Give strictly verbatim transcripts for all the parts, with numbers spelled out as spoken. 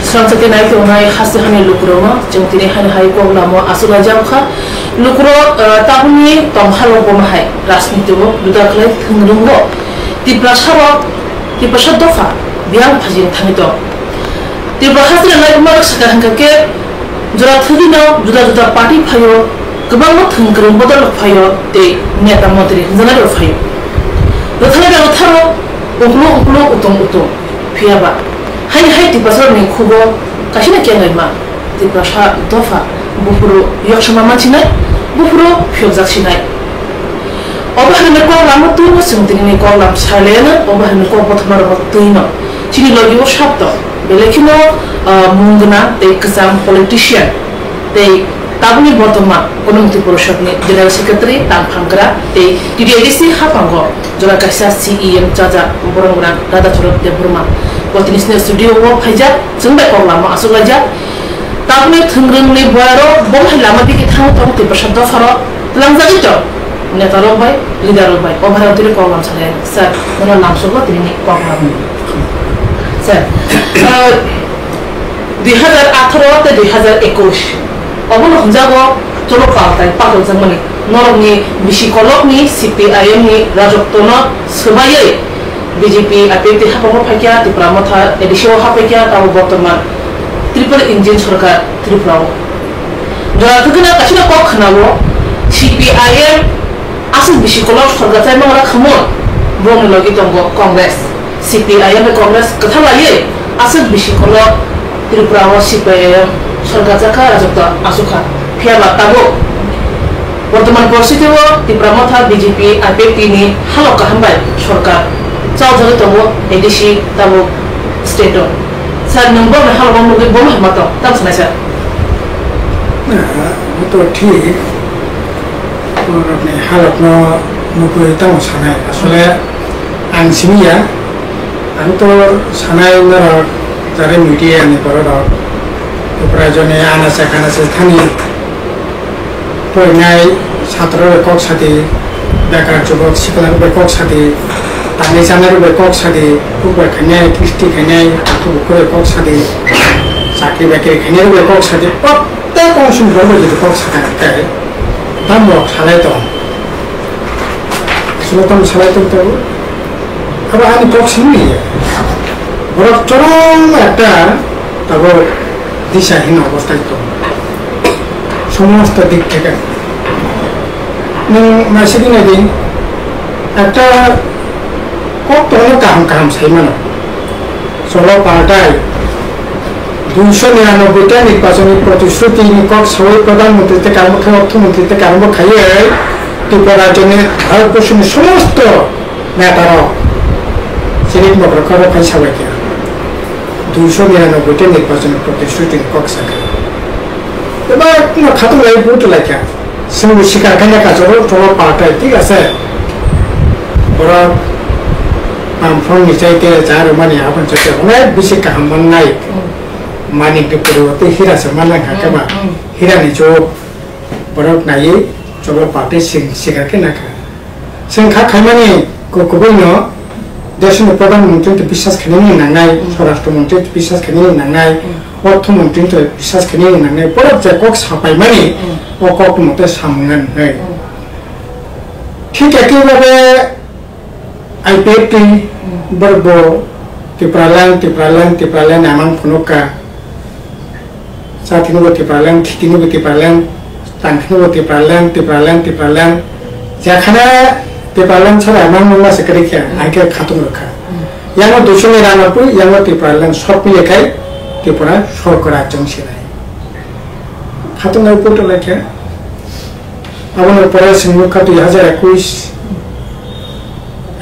Srangsa khe nai tongnai haste hani lukurokno chwng tini hani hai kok lamo aswk laijak kha. Lukurok, eh, tabukni tong halo bomo hai rajniti o juda khlai thwng rwngo. Tiprasa rok, Tiprasa dopha biyang phajing thangwi tong. Tripura hasteni naikolmarok sakha hwnkha khe jora thwgwino juda juda party phaio, kwbangma thwng kwrwng bodol rok phaio tei neta montri hwnjaknai rok phaio. Rwtharwi rwtharo, uklo uklo utung utung. Phiya ba, haini hai Tiprasarokni khugo kaisano kengaima, Tiprasa dopha, buphuru yoksoma manchinai, buphuru phiyokjak sinai. Obo haino kok lama twino chwng tinini kok lam saleno, obo haino kok bothoma rokno twino. Chini logi o sab tong, belai kheno, ah, mung gwnang tei kwcham politician. Tei tabukni bortoman Gonomuktwi Porishad ni General Secretary Tang Phankra tei T D I D C haphango jora kaisa C E M chaja borok rang Radha Chorok Debbarma. Bo tini sini studio o phaijak, chwng bai kok lama aswk laijak. Tabukni thwng rwngni boyaro bo hai lama digi thang tong tei bwsa dopha rok twlangjagwi tong. Neta rok bai, leader rok bai, o bharang tini kok lam salai. Sir, bono lamsogo tini kok lam. Sir, uh, dui hazar atharo tei dui hazar ekush obono hwnjago cholo paltai pakaljakmani norokni bisi kolokni C P I M ni rajotwno swbaiwi B J P I P F T haphango phaikha, Tipra Motha A D C o haphaikha, tamo bortoman triple engine sorkar Tripura o. Jora thwgwna kaisa kok khwnao C P I M aswk bisi kolok sorkar chai mangra khamon bongni logi tongo Congress. C P I M bai Congress kwtha laiwi aswk bisi kolok Tripura o C P I M sorkar chakha rajotwno asukha. Phiya ba tabuk bortoman poristiti o Tipra Motha B J P I P F T ni halok kaham bai sorkar chaujagwi tongo A D C tabuk state o. Sir, nwng bongni halok o nugwi bo hai ma tong? Tamo sanai sir. Na, bo to thik. Borokni halokno nugwi tamo sanai. Asole ang simi ya. Ang to sanai norok jare media ni borok rok. Upraijoni anase kanase thani porinai satro rok kok sadi, bekar jubok sikla rok bai kok sadi, tangnai chanai rok bai kok sadi, buk bai khainai, kisti khainai, akhuk bukhuk bai kok sadi, chakri bakri khainai rok bai kok sadi, protek ong sum borok bai kok sakha tei. Tamo salai tong. Aswk tamo salai tong tong. Abo ani kok simi ya. Borok chorong ekta tabuk disa hino obostai tong. Somosto dik theke. Nwng naisik nai di. Ekta kok tongo kaham kaham sai mano. Cholo partai duiso niranoboi ta nirbachon ni protishruti ni kok sawi Pradhan Mantri tei karmo khe Ortho Mantri tei karmo khaiwi Tripura rajyo ni Bharat borso ni somosto neta rok chini mokro khe rok khai sabai kha. Duiso niranoboi ta nirbachon ni protishruti ni kok sakha. Eba no khatung lai butu lai kha. Chwngno sikar khaina kachoro cholo partai, thik ase. Borok Bamfront ni chaite cha rwmani aboni chaite onek bisi kaham mannai. Manik ni poriborte hira se manna kha khe ba. Hira ni chwk borok naiwi cholo partai sing sikar khe nakha. Chwng kha khaimani ku-, kubui no desini Pradhan Mantri twi biswas khainani nangnai, Swarashtra Mantri twi biswas khainani nangnai, Ortho Mantri twi biswas khainani nangnai, borok je kok sapaimani, o kok mote samung nani hwnwi. Thik ekhi babe I P F T borok bo Tipraland, Tipraland, Tipraland amang phunukha. Chathinobo Tipraland, khitinobo Tipraland, tangkhinobo Tipraland, Tipraland, Tipraland. Jekhane Tipraland sara mang nung masa kwrwi khe, hai khe khatung rwkha. Yango duiso niranoboi, yango Tipraland sop pile khai Tripura sorkar achong sinai. Khatung nai photo lai khe. Abono pore chwng nukha dui hazar ekush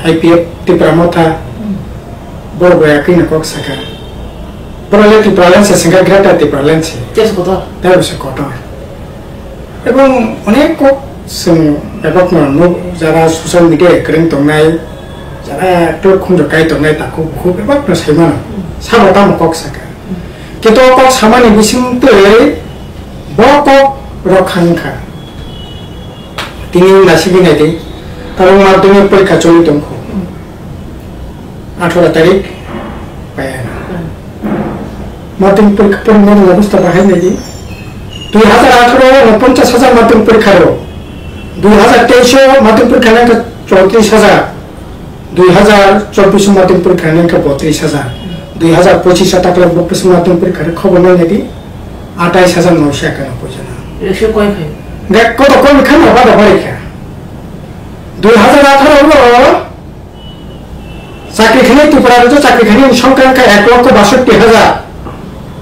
I P F Tipra Motha. Borok bai akhwino kok sakha. Borok le Tipraland se sengkha, Greater Tipraland se. Tei se kotor. Tei bo se kotor. Ebong onek kok chwng ebokno nuk, jara social media kwrwng tongnai, jara twk khunju kai tongnai, takhuk bukhuk ebokno sai mano. Sabo tamo kok sakha. Khe to kok samani bising twi bo kok rok kha wngkha. Tini naisingwi naidi, tabuk madhyamik porikha choli tongkho. Atharo tarik paiya. Matung porikha porikha ni obostha bahai nai di. Dui hazar atharo no ponchas hazar matung porikha ro. Dui hazar teis o matung porikha nang kha chowtris hazar. Dui hazar chobbish o matung porikha nang kha botris hazar. Dui hazar pochis o takla bokis matung porikha ro khobo nai nai di. Atais hazar noisho ekanoboi jona. Ekso koi khai? Ga koto koi kha na bada bari kha. Dui hazar atharo o Chakri khainai Tripura rajyo chakri khainai ni songkha wngkha ek lokho basotti hajar.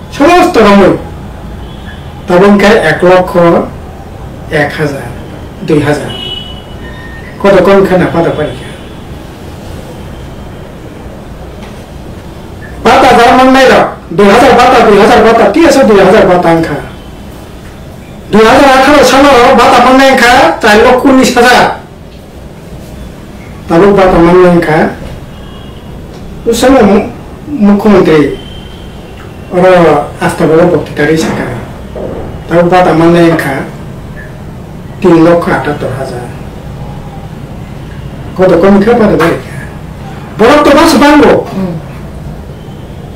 Somosto romwi. Tabuk wngkha ek lokho ek hajar, dui hajar. Koto kom kha na pada pari kha. Bata jar mangnai rok, dui hajar bata, dui hajar bata, T S O dui hajar bata wngkha. Dui hajar atharo salo bata mangnai wngkha char lokho unis hajar. Tabuk bata manna wngkha, usamo mu-, mukhyamantri oro asta bolo bokti tari saka. Tabuk bata manna wngkha tin lokho atattor hajar. Koto komi kha bata bari kha. Borok to bas bango. Hmm.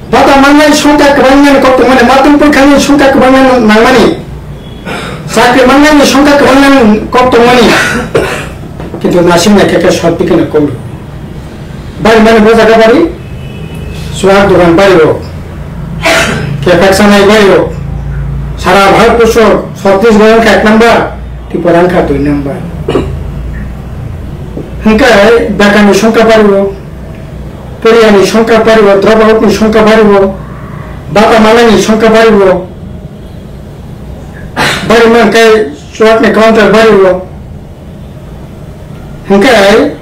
Bata mannani songkha kwbangmani kok tongmani, matung pwrwngkhani songkha kwbangmani nangmani, chakri mannani songkha kwbangmani kok tongmani, kintu naising naikhe khe sot bikino komi. Bari mani bo jaga bari, chuwak dogan bari rok, kephek sanai bari rok, sara Bharat bosor Chhattisgarh wngkha ek number, Tripura wngkha dui number. Hwnkhe bekarni songkha bari rok, Poriyani songkha baribo, dropout ni songkha baribo, bata manani songkha baribo, bari mankhe chuwak ni counter baribo. Hwnkhe,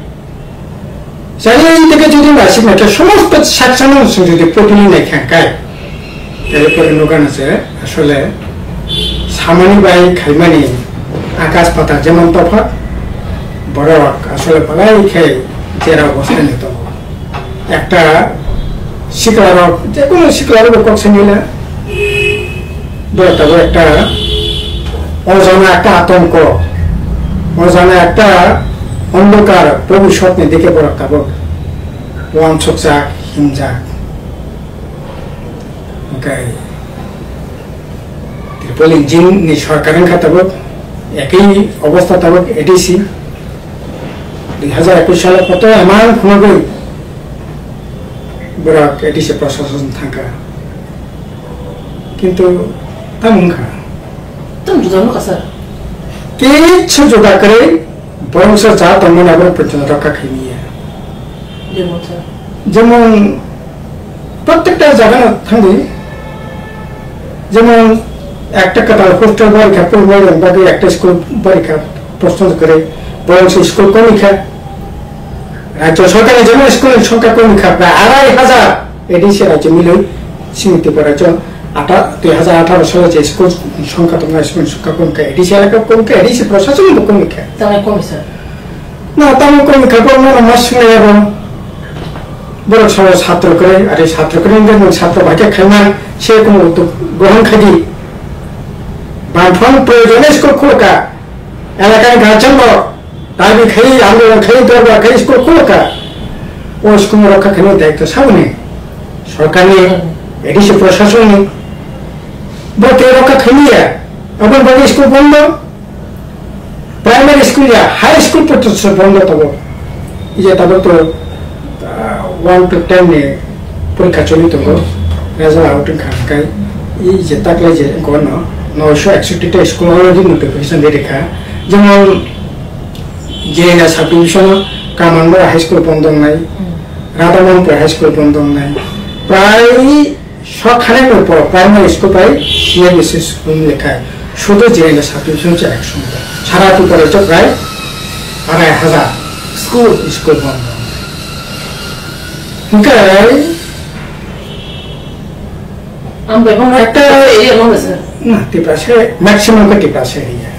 jani dike jodi naisik naikhe somosto section no chwng jodi potili naikha hwnkhe, Tei pore nukha na se asole samani bai khaimani akas patal jemon topha, borok asole belai khe jera obostha ni tongo. Ekta sikla rok, jekunu sikla rok kok sengila, borok tabuk ekta ojana ekta atongko, ojana ekta ondokar bhobishyot ni dike borok tabuk wansukjak, himjak. Hwnkhe Tripal Engine ni sorkar wngkha tabuk, ekhi obostha tabuk A D C. Dui hazar ekush salo koto emang phunugwi borok A D C prosason thangkha. Kintu tamo wngkha? Tamo juda wngkha, sir. Kichu juda kwrwi, borok se ja tongmani abo poito rokha khaimya. Jemon, sir. Jemon, prottekta jagano thangdi, jemon, ekta kwtal hostel barikha, poribar bagwi ekta school barikha, proshno kwrwi, borok se school komikha. Rajya sorkarni jemon school ni songkha komikha, prai arai hajar A D C rajya milwi, simi Tripura rajya ata-, dui hazar atharo salo je school songkha tongnai, school songkha komikha, A D C elaka komikha, A D C prosason bo komikha. Tamo komisa. Na tamo komikha, borok no ma swngnai abo. Borok sabo satro kwrwi, ari satro kwrwi wngkhe nwng satro bai khe khaimai, se kumo uddog grohon khaidi. Bangphang proyojone school khulka, elakani guardian rok dabi khai, andolon khai, dorbar khai school khulka. O school rokha khaini daityo saboni? Sorkarni, A D C prosasonni. Bo tei rokha khainiya, aboni bagwi school bondo. Primary school ya, high school porjonto se bondo tongo. Ije tabuk to, ah, one to ten ni porikha choli tongo. Result out wngkha hwnkhe, ije takle je wngkha no, noisho eksotti ta school already notification ri rikha. Jemon, Jirenda subdivision o Kamanbura High School bondo wngnai, Radhamohanpur High School bondo wngnai. Prai Sok khanai no po primary school bai C M S S school ni lekhai. Sudu Jirenda subdivision se ek song. Sara Tripura jok rai arai hajar school, school bondo. Hingke ang bai bang ekta area no sir. Na, Tiprasa maximum ke Tiprasa area.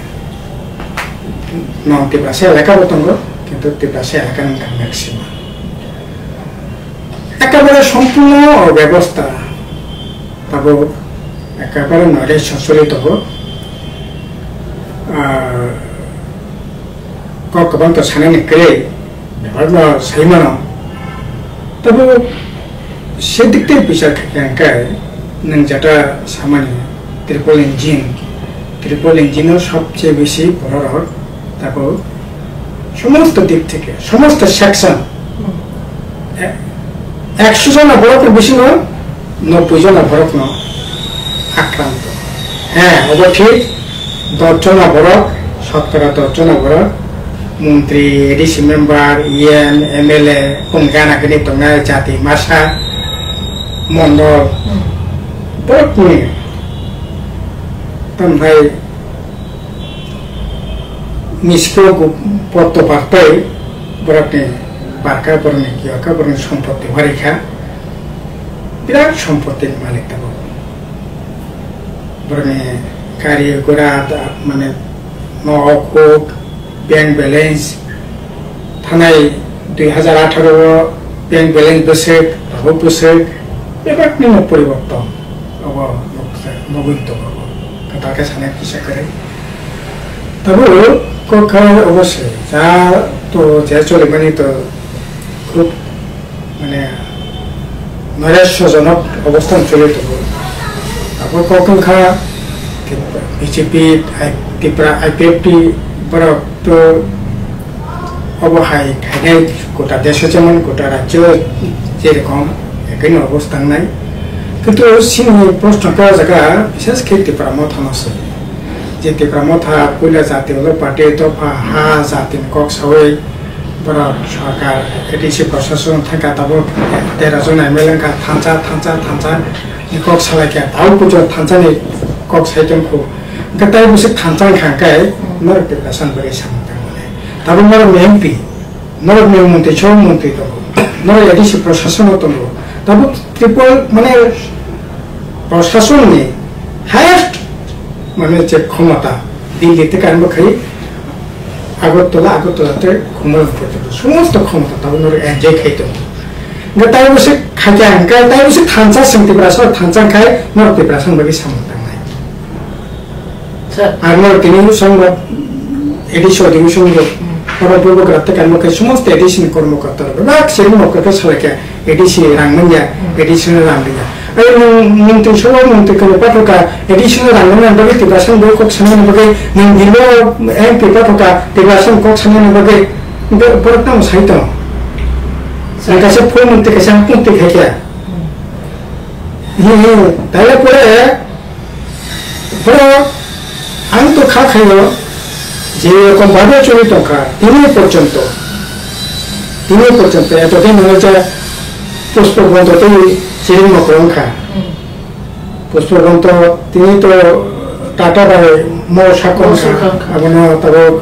No, Tiprasa elaka bo tongo, kintu Tiprasa elaka nang maximum. Ekebare sompurno obebostha tabuk ekebare noile socholi tongo. Ah, kok kwbang to sanani kwrwi, bebak no sai mano. Tabuk se dik tei bichar khaikha hwnkhe Nwng jeta samani triple engine, triple engine o sobcheye besi bororok tabuk somosto dik theke, somosto section, e-, eksho jona borok ni bisingo nobboi jona borok no akranto. He, obo thik, dos jona borok, sotkora dos jona borok, montri, A D C member, E M, M L A, bong gana gini tongnai jati masa, mondol, borok ni, tamhai, Misko gu-, potto bartai borokni barka, borokni kiyoka, borokni sompoti warikha, birat sompotini malik tabuk. Borokni gari gura da, mane nok huk, bank balance, thanai dui hazar atharo o bank balance bwswk, tabuk bwswk, bebakni no poriborton. Obo nuksa, nugwi tongo obo. Kwtal khe sanai kisa kwrwi. Tabuk kok kha obo se, ja to je cholimani to khub, mane, noirasyojonok obosthan choli tongo. Abo kok wngkha B J P, I-, Tipra, I P F T borok to Obo hai khainai gota desh o jemon gota rajyo jerokom ekhaino obosta wngnai. Kintu chini proshno khe o jaga bishesh khe Tipra Motha no se. Je Tipra Motha puila jati olo party dopha ha jati ni kok sawi borok sorkar A D C proshashan thangkha tabuk tero jon M L A wngkha thansa thansa thansa ni kok salaikha tabuk pujo thansa ni kok sai tongkhu. Hwnkhe tai bwswk thansa wngkha hwnkhe norok Tiprasa ni bagwi samung tangmani. Tabuk norok ni M P, norok ni montri, sabo montri tongo, norok A D C proshasano tongo. Tabuk triple, mane, proshasonni highest, mane, je khomota, Delhi tei kami bo khai Agartala, Agartala tei Kumarampuito, somosto khomota tabuk norok enjoy khai tongo. Hwnkhe tai bwswk khaikha hwnkhe, tai bwswk thansa, chwng Tiprasa thansa khai norok Tiprasa ni bagwi samung tangnai. Sir. Ang no tini songba A D C adhibeshon rok, hmm, oro Bubagra tei kami khe somosto A D C ni kormokorta rok bebak se rok khe salai khe A D C rang manya, hmm, A D C no rang riya. Ai nwng, nwng twi sabo nwng twi khe pathoka A D C no rang manya bagwi Tiprasa ni bagwi kok sanani bagwi nwng bilo M P pathoka Tiprasa ni kok sanani bagwi borok tamo sai tong. Sir. Ang kaisa phone nwng twi kaisa ang pung twi khai khe. Hmm. Hi, hi, taile pore Borok ang to kha khaio, je rokom bhabe choli tongkha, tini porjonto, tini porjonto, eto din hwnwi je Pushpa Bonto tei Chiring Mokol wngkha. Hmm. Pushpa Bonto tini to Tata bai mo sakon kha, mo sakon kha, abono tabuk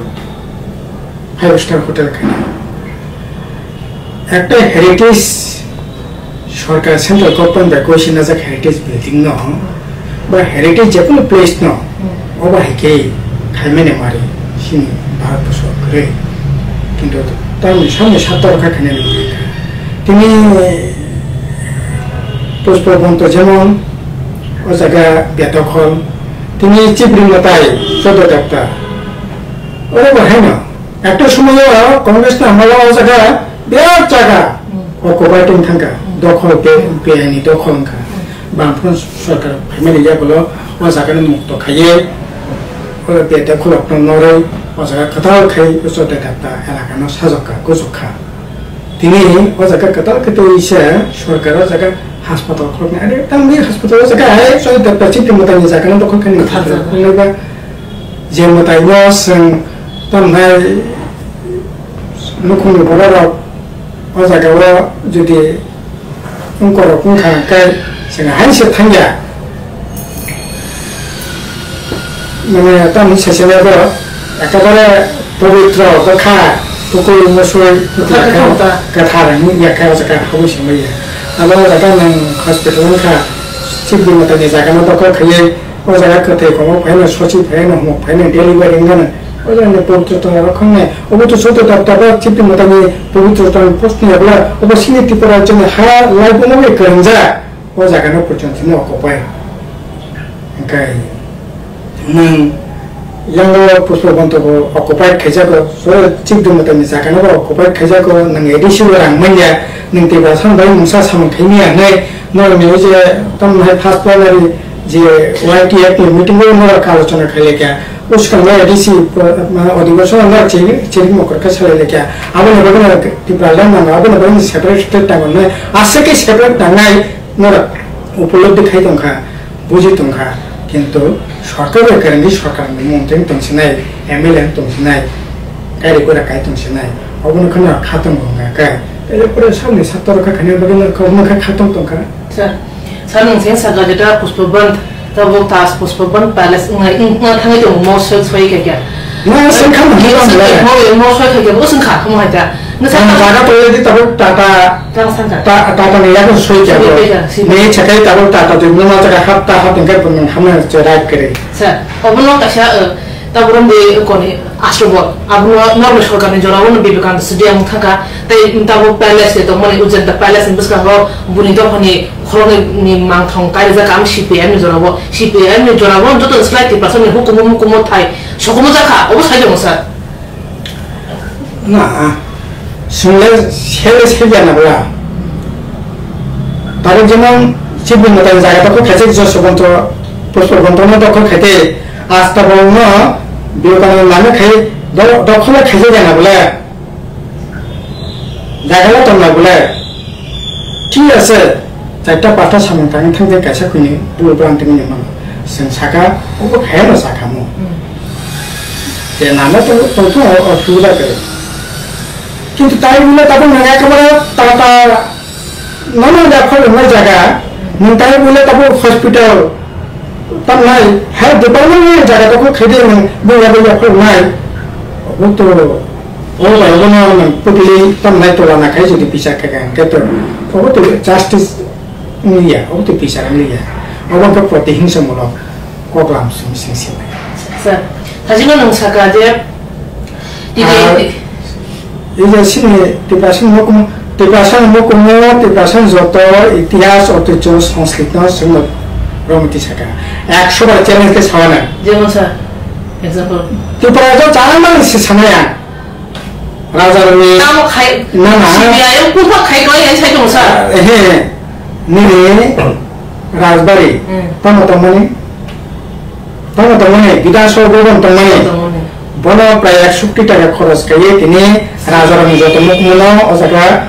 five star hotel khaina. Ekta heritage sorkar central government bai koisinajak heritage building no ba heritage jekunu place no obo hai khe khaimani mari sini Bharat borso kwrwi. Kintu tamni samni sator kha khainani mari kha. Tini Pushpa Bonto jemon o jaga bedokhol, tini Chibri Mwtai Choddo Debta oro bo haino. Ekta somoyo Congress ni amolo o jaga birat jaga, hmm, occupied wng thangkha, hmm, dokhol be-, beaini dokhol wngkha. Hmm. Bamfront sorkar phaimani yagulo o jaga no mukto khaiye, o bete khulok no noroi o jaga kwtal khai o Choddo Debta elaka no sajokha, gujukha. Tini o jaga kwtal khe twi se sorkar o jaga haspatal khuloknai, are tamni haspatal o jaga hai Choddo Debta Chibri Mwtai ni jaga no dokhol khainai. Kwtal jaga. Khuloknai ba Je mwtai no chwng tamhai nukhungni bororok o jagao jodi wngkorok wngkha hwnkhe chwng hai se thangya. Mane tamni saichwlaibo ekebare pobitro bwkha, tukui musui kwthar, kwthar wngya khe o jaga habwi se manya. Abo o jaga nwng hospital wngkha, Chibri Mwtaini jagano dokhol khaiwi O jaga kwthwi khogok phaino, sochi phaino, humok phaino, delivery wngmano. O jaga ni pobitrota rok khangnai. Obo to soto tabtaba Chibri Mwtaini pobitrota ni post ni abla, obo sini Tripura rajyo ni ha laibuma bai kwrwngjak. O jaga no pochon sini occupy. Hwnkhe nwng yango Pushpa Bonto bo occupy khaijago, so Chibri Mwtaini jaga no bo occupy khaijago, nwng A D C bo rang manya, nwng Tiprasa bai mungsa samung khaimya hwnwi, Norok ni je tamo hai first plenary je Y T F ni meeting o norok alochona khai lekha. Uskang no A D C, ma, odhibeson no chiri, chiri mokor khe salai lekha. Abo ni bagwi no Tipraland nango, abo ni bagwi no separate state nango. Aswk khe separate nangnai norok upolobdhi khai tongkha, buji tongkha. Kintu sorkar bai kwrwngwi sorkar ni montri tongsinai, M L A tongsinai, gari gura kai tongsinai. Obo no kheno khatong wngkha kai. Tei pura salni sator kha khani bagwi no kha, obo no kha khatong tongkha. Sir, sir, nwng seng saka jeta Pushpaband, tabuk tas Pushpaband Palace wngnai, wng-, wngna thangwi tongo, mo soi, soi kha kya? Na, seng kha, mo, mo soi kha kya, bo seng kha, mo hai kya? Nwng saka jaga to yadi tabuk Tata, Tata sangka. Ta-, Tata ni yago soi kya, soi kha kya, soi. Ne chakai tabuk Tata to, nwng ma chakai hap ta hap wngkha, nwng hamna che right kare. Sir, obo no kaisa, uh, Tabuk romdi koni aswk bo. Abono norok sorkarni jorao no Vivekananda Stadium thangkha. Tei tabuk palace se tongmani, Ujanta Palace ni bwskango buni dophani khoroknwi ni mangthong kaijak ang C P I M ni jorao. C P I M ni jorao joto slai Tiprasa ni hukumu mukumu thai sokumu jakha. Obo sai tongo sir. Na, swngle sele sele na bla. Tabuk jemon chibwi mwtai jaga tokho khaijak Joshwanta, Pushpabanta no tokho khaite, asta bongno Vivekananda lama khai do-, dokhole khaijak na bla. Jaga le tongna bla. Thik ase, chaita pata samung tang thang thang kaisa khuni bul bran tini ni mano. Seng saka, obo khaya no saka mo. Hmm. Je nana to, to, to, o, o, suda kare. Kintu tai bula tabuk nang ekabare ta, ta, nono da khol mai jaga, nang tai bula tabuk hospital, Tamnai health department ni jaga doko khaide nwng buya buya khoroknai. Obo to, o bai obo no nwng putli tamnai tola na khai jodi bisa khe khe to, obo to justice wng liya, obo to bisa wng liya. Obo khe protihingsa mulok koklam simi sing simi. Sir, thajino nwng saka je, tini, ah, Ei je chini Tiprasani mukumu, Tiprasani mukumu, Tiprasani joto itihas, oitoicho, sanskriti no chwngno romwi tisaka. Ekso bar challenge khe sawana. Jemon sir, example. Tripura jo chana mani se sanaya. Raja rani. Tamo khai, na, na. C B I o kuphak khai klai hai sai tongo sir. Ehe, nini Rajbari. Hmm. Tamo tongmani. Tamo tongmani, Bidhan Sabha Bhaban tongmani. Tongmani. Bono prai ekso koti taka khoros kaiye tini rajarokni joto mukumuno o jaga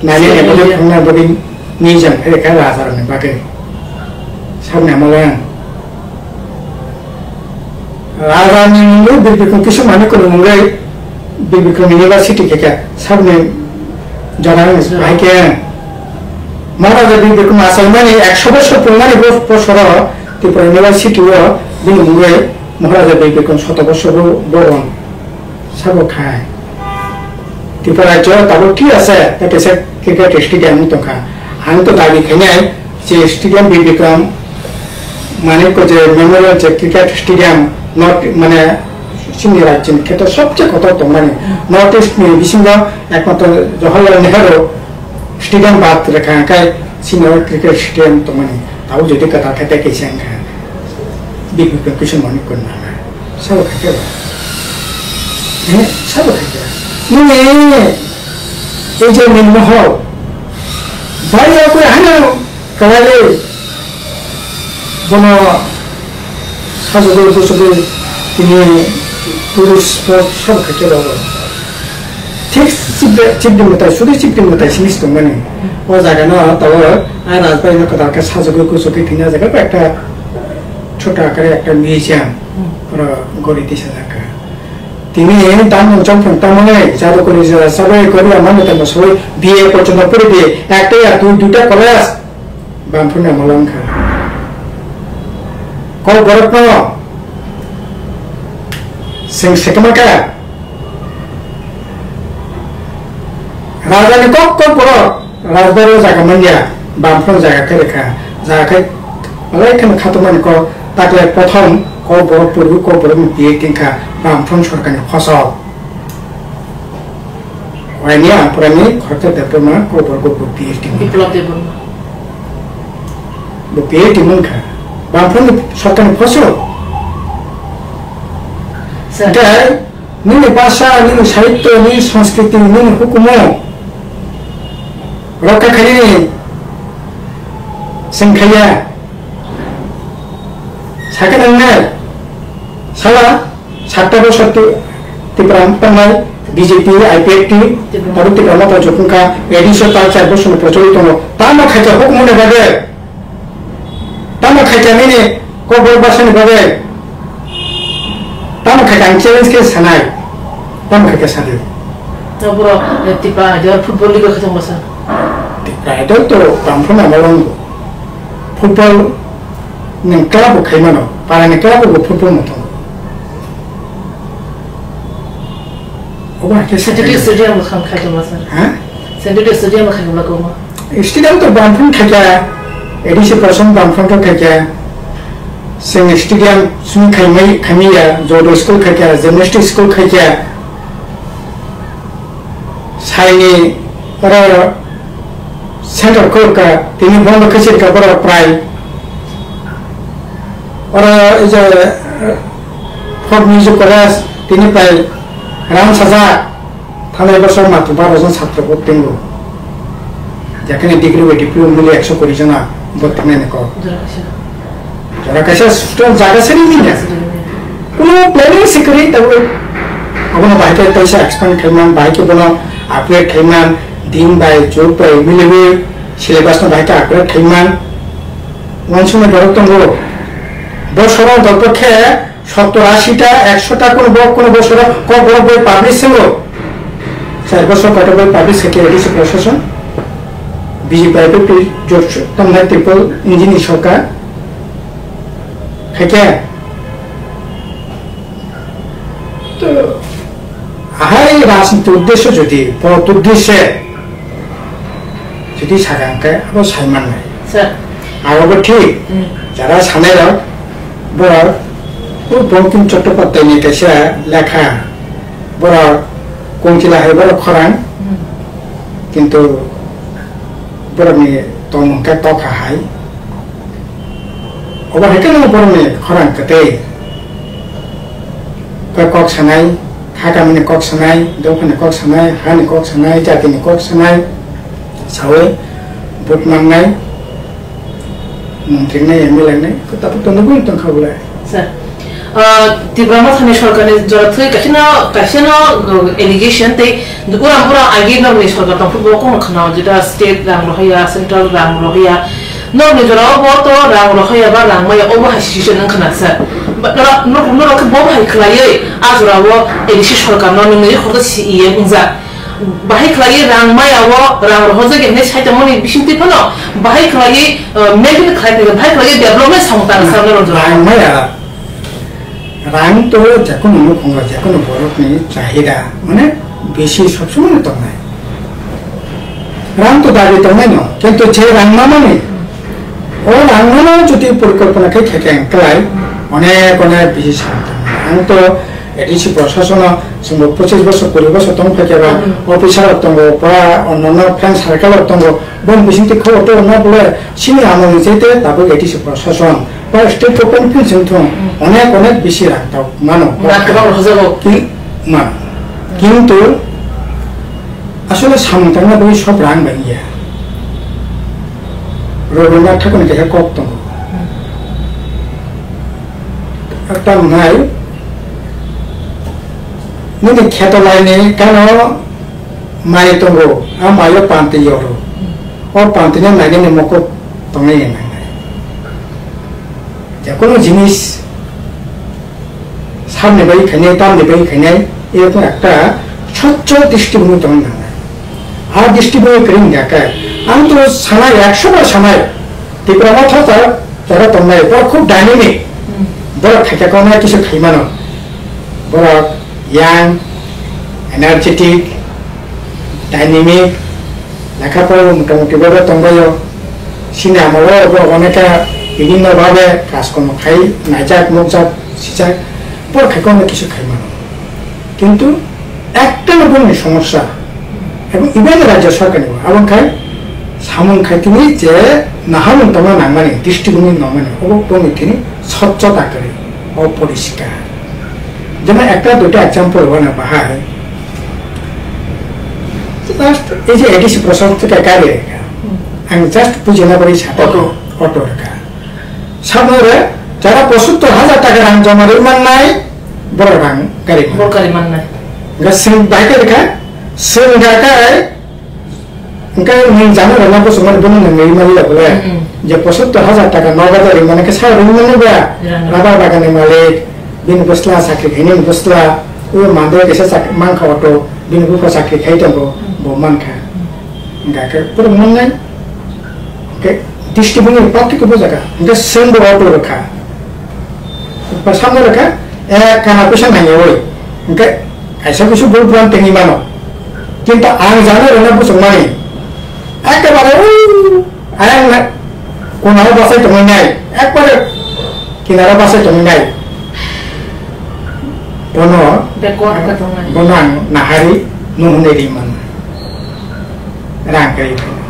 naina ni bagwi, thangna bagwi museum khe rikha rajarokni bagwi. Sabni amolo ang. Rajani mungwi Bir Bikram Kishore Manikni mungwi Bir Bikram University khe khe sabni jora ni bahai khe. Maharaja Bir Bikram achaimani ekso bosor pungmani bo-, bosoro Tripura University o bini mungwi Maharaja Bir Bikram Shato Bosor bo-, Bhavan sabo khai. Tripura rajyo tabuk thik ase, ta kaisa cricket stadium wng tongkha. Ang to dabi khainai, je stadium Bir Bikram Manikya je memorial je cricket stadium North, mane chini rajyoni kheto sobse kotor tongmani. North East ni bisingo ekmatro Jawaharlal Nehru stadium baad rwkha, hwnkhe chini cricket stadium tongmani. Tabuk jodi kwtal khe tei kaisa wngkha. Bir Bikram Kishore Manikya nana. Sabo khaikhe ba. Eh, sabo khaikhe ba. Nini, ei je Nirmohol. Bari ya koi hano kalale. Bono sajagwi bwsagwi tini tourist spot sabo khaikhe ba. Thik chibde, chibde mwtai, sudu chibde mwtai simi tongmani. O jaga no tabo, a rajbari no kwtal khe sajagwi kuchukgwi tini o jaga ekta chota akare ekta museum. Oro gori tisa jaga. Tini dan nung chong phang tamani, jadu kori jara sabai kori amani tamo sabai B A porjonto pori di, ekta ya dui, duita college, bangphano amolo wngkha. Kok borokno seng sekma kha. Rajani kok kok borok. Rajbari o jaga manya, Bamfront jaga khe rwkha, jaga khe belai kheno khatungmani kok, taklai prothom kok borok purwi kok borokni P H D wngkha Bamfront sorkarni phosok. Waini Ampurani Khoroksa Debbarma kok borok bo P H D wngkha. Biplab Debbarma. Bo P H D wngkha. Bamfront sorkarni phosok. Sir. Hwnkhe nini bhasha, nini sahitya, nini sanskriti, nini hukumu rokha khainani Chwng khaiya. Sakhe nangnai. Sala, satta bosor Ti-, Tipra tongnai, B J P, I P F T, aro Tipra Motha Jukung kha, A D C o tal char bosor ni procholito tongo. Tamo khaikha hukumu ni bagwi. Tamo khaikha nini kokborok bwsani bagwi. Tamo khaikha ang challenge khe sanai. Tamo khaikha sadi. Taboro, eh, Tipra Idol football league o khe tongma sa. Tipra Idol to bamphano amo longo. Football nwng club bo khai mano, para ni club bo football no tongo. Obo hai khe Centenary sakha. Stadium bo kham khai tongma sa. Ha? Centenary Stadium bo khai tongma koma. Stadium to bamphano khaikha, A D C person bamphano to khaikha. Chwng stadium sung khaimai, khaimaya, judo school khaikha, gymnastic school khaikha. Saini oro center court ka tini bondo khe sirka borok prai. Oro ei je, eh, folk music college tini prai rang sajak. Thanai bosor matwk baro jon satro bo tongo. Jekhane degree bai diploma mili ekso kuri jona bo tongnai ni kok. Jora kaisa. Jora kaisa student jaga sari ni ya. Kuno planning se kwrwi tabuk. Abono bahai khe kaisa expand khaiman, bahai khe bono upgrade khaiman, din bai, jug bai, miliwi syllabus no bahai khe upgrade khaiman. Wansuknai borok tongo. Bosoro dolpor khe sottor ashi ta, ekso ta kuno bo-, kuno bosoro kokborok bai publish wngo. Char bosor kotor bai publish khe A D C prosason. B J P I P F T jot tongnai triple engine ni sorkar. Khaikhe to ahai rajniti uddesho jodi, pot uddeshe jodi sakha hwnkhe abo saimannai. Sir. Abo bo thik. Hmm. Jara sanairok borok o Bankim Chattopadhyay ni kaisa lekha, borok kongchila hai borok khorang, hmm, kintu borokni tongmung khe tokha hai. Obo hai khe no borokni khorang kwtwi. Kok, kok sanai, kha kamini kok sanai, dophani kok sanai, hani kok sanai, jatini kok sanai, sawi vote mannai, montri nai, M L A nai, kota puto nugwi tongkha bwlai. Sir, ah, Tipra Mothani sorkarni jora thwi kaisano, kaisano, uh, allegation tei uram uram agi norokni sorkar tongphuru bo kono khna jeta state rang rohaya, central rang rohaya. Norokni jora o bo to rang rohaya ba rang maya obo hai situation wng khna sir. But norok, norok, norok khe bo hai khwlaiwi a jora o A D C sorkar no nungni khoroksa C E M wngjak. Bahai khwlaiwi rang maya o rang rohorjak hinwi sai tongmani bisingtwi phano bahai khwlaiwi, uh, maintain khwlai tongkha, bahai khwlaiwi development samung tang sa norok jora. Rang maya. Rang to jekono nukhungo, jekono borokni chahida, mane, bisi sob somoi no tongnai. Rang to dabi tongnai no, kintu je rang mamani, o rang mano jodi porikolpona khe khe khe klai, onek onek bisi sam tongnai. Ang to A D C prosasono chwngbo pochis bosor, kuri bosor tong phaikhe ba, hmm, officer rok tongo, pora onnono friend circle rok tongo, boni bisingtwi khobor to rwna bole sini amoni je te tabuk A D C prosason. Ba state government phin chwng thung, onek onek bisi rang tok mano. Rang kwbang rohorjago. Ki-, ma. Kintu asole samung tangna bagwi sob rang bai ya. Robindra Thakurni kaisa kok tongo. Tamo hai, nini kheto laini kano mai tongo, a maio panti yoro. O panti no nainani mokol tongnai nangnai. Jekono jinis samni bai khainai, tamni bai khainai, এরকম একটা স্বচ্ছ দৃষ্টিভঙ্গি tongna nangnai. A drishtibhungi kwrwi wngya khe, ang to sanai, ekso bar sanai, Tipra Motha jara, jara tongnai, borok khub dynamic, borok khaikha kok nai kisu khaimano, borok young, energetic, dynamic, lekha pora motamuti bobo tongbaio. Chini amolo bo oneka bibhinno bhabe kajkormo khai naijak, nukjak, sijak, bor khai kono kisu khai mano. Kintu ekta no boni somosya. Ebong iben rajya sarkar ni abo khai samung khai tini je nahamung tongna nangmani, drishtibhungi nangmani, obo boni tini socchota kwrwi, oporiskar. Jemon ekta duita example hona bahai. Just ei je A D C prosason theke kari reka. Ang just bujina bagwi sa. Auto. Auto rwkha. Samung re jara pochattor hajar taka rang joma rwi mannai, borok rang gari mannai. Borok gari mannai. Ga sing bai khe rwkha, sing ga kai, engkai nwng jano rwna bosongmani bono nwng rwi mali ya bole. Mm-mm. Je pochattor hajar taka nogada rwi mani khe sa rwi mani ba, Rang. Rubber bagani malik, bini bwsla chakri khainani bwsla, o mande kisa chak-, mankha auto, bini bupha chakri khai tongo, Mm. bo mankha. Mm. Engka khe borok mannai, khe district ni party khe bo jaga, engka seng bo auto rwkha. Ba samno rwkha, eh, kana pisa nangya oi. Engka kaisa kusu bol bulan tengwi mano. Kintu ang jano rwna bosongmani. Ekebare, ui, ayang na, kunao basai tongwi nai. Ekbare kinaro basai tongwi nai. Bono, Backward ka tongnai. Bono ang nahari, nuhuni ri mano. Rang kai phano.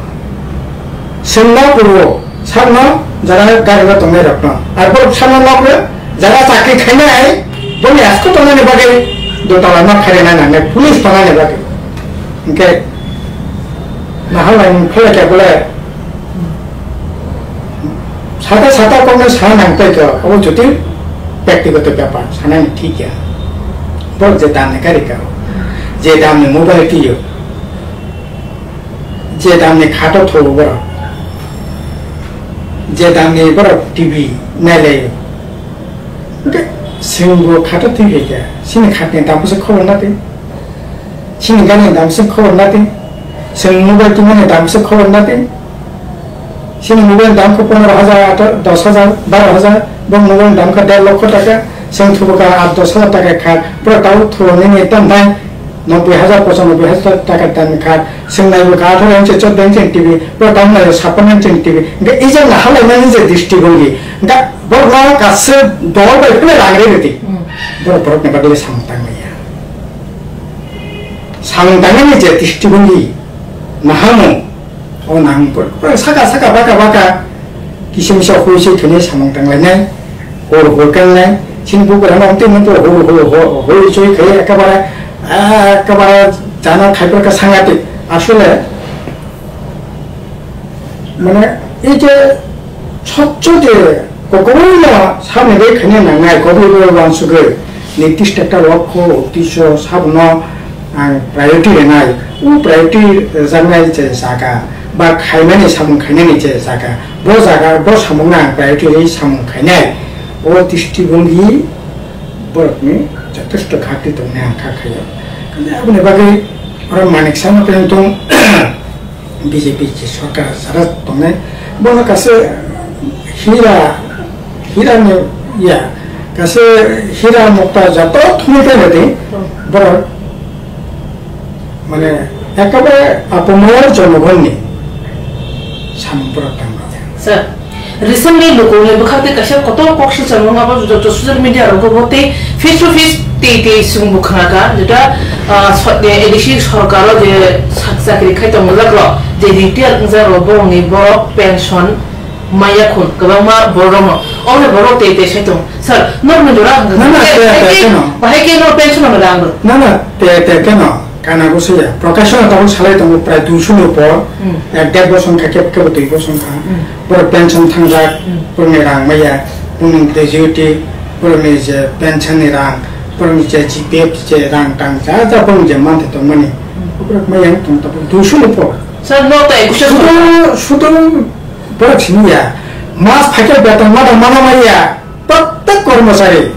Sengno puro, sakno jara gari lo tongnai rokno. Ar borok sakno nokle jara chakri khainai, boni asko tongnani bagwi dotala nok khairina nangnai, police tongnani bagwi. Hingke nahalai ni phalai khe bole sata sata kokno sana nang tai khe, abo jotoi byaktigoto byapar, sanani thik ya. Borok je damni gari karo, je damni mobile tiyo, je damni khato thogo borok, je damni borok T V nailaio. Hingke chwngbo khato thwi phaikha, chini khatni damkhe se khobor na twi, chini gari ni damkhe se khobor na twi, chwng mobile tongmani damkhe se khobor na twi, chini mobile damkhe pondro hajar, atro, dos hajar, baro hajar, bo mobile damkhe der lokho taka, chwng thubukha at dos hajar taka kha, pura tau thubunini tongthai. Noboi hajar, pochanoboi hajar taka dan kha, chwng naibo kha atharo inch, choddo inch T V, bo tamo nai sappanno inch T V. Hingke ijak nahalainani je dristigonghi, hingke borokno kaisa dol bai phano rang ri rwdi. Hmm. Borok borokni bagwi samung tangmaya. Samung tangnani je dristigonghi, nahamung, O nang pura saka saka baka baka kisa misa hui se thwinai samung tanglainai, hor hor kangnai, chini bugrano tei nokho hor hor hor hor choi khai ekabare ekabare jana khaiphar kha sangatik. Asole mane ei je sotcho je kokoroino samni bai khaina nangnai, kokoroino wansugwi nirdisto ekta lokho uddesho sabono ang priority rwnai, o priority rwjaknai je jaga ba khaimani samung khainani je jaga, bo jaga, bo samungno ang priority rwi samung khainai, o dristigonghi borokni jothesto ghati tongnai ang kha khaio. Aboni bagwi oro manik sama tong tong B J P je sorkar sara tongnai, bono kaisa hira, hira ni ya, kaisa hira mukta joto thumwi tongmani borok mane ekabare apamor jonogonni samung borok tangmani. Sir, recently lukuni bwkhak tei kaisa kotor kok silchar mung abo joto social media rogo bo tei face to face tei tei chwng bo khna kha, jeta, ah, so-, eh, A D C sorkar o je sak chakri khai tongmani rok je retired wngjak rok borokni borok pension maya khun kwbangma borok rokno. Omo borok tei tei sai tong. Sir, norokni jora hwnkha Na, na, khe, te, te, hai khe, keno. Bahai khe no pension no rang rw. Na, na, te, te, keno. Kana bo saya. Prakash no tabuk salai tongo prai duiso ni upor. Hmm. Ek der bosong kha, kebo, kebo dui bosong kha. Hmm. Borok pension thangjak, Hmm. borokni rang maya, borokni gratuity, borokni je pension ni rang, borokni je G P F je rang tang, ja, ja borokni je mantha tongmani. Hmm. Borok maya wng tong tabuk duiso ni upor. Sir, no to ekusho Sudo, sudo borok sini ya. Mas phaikhe beton ma da mana maya. Prottek kormochari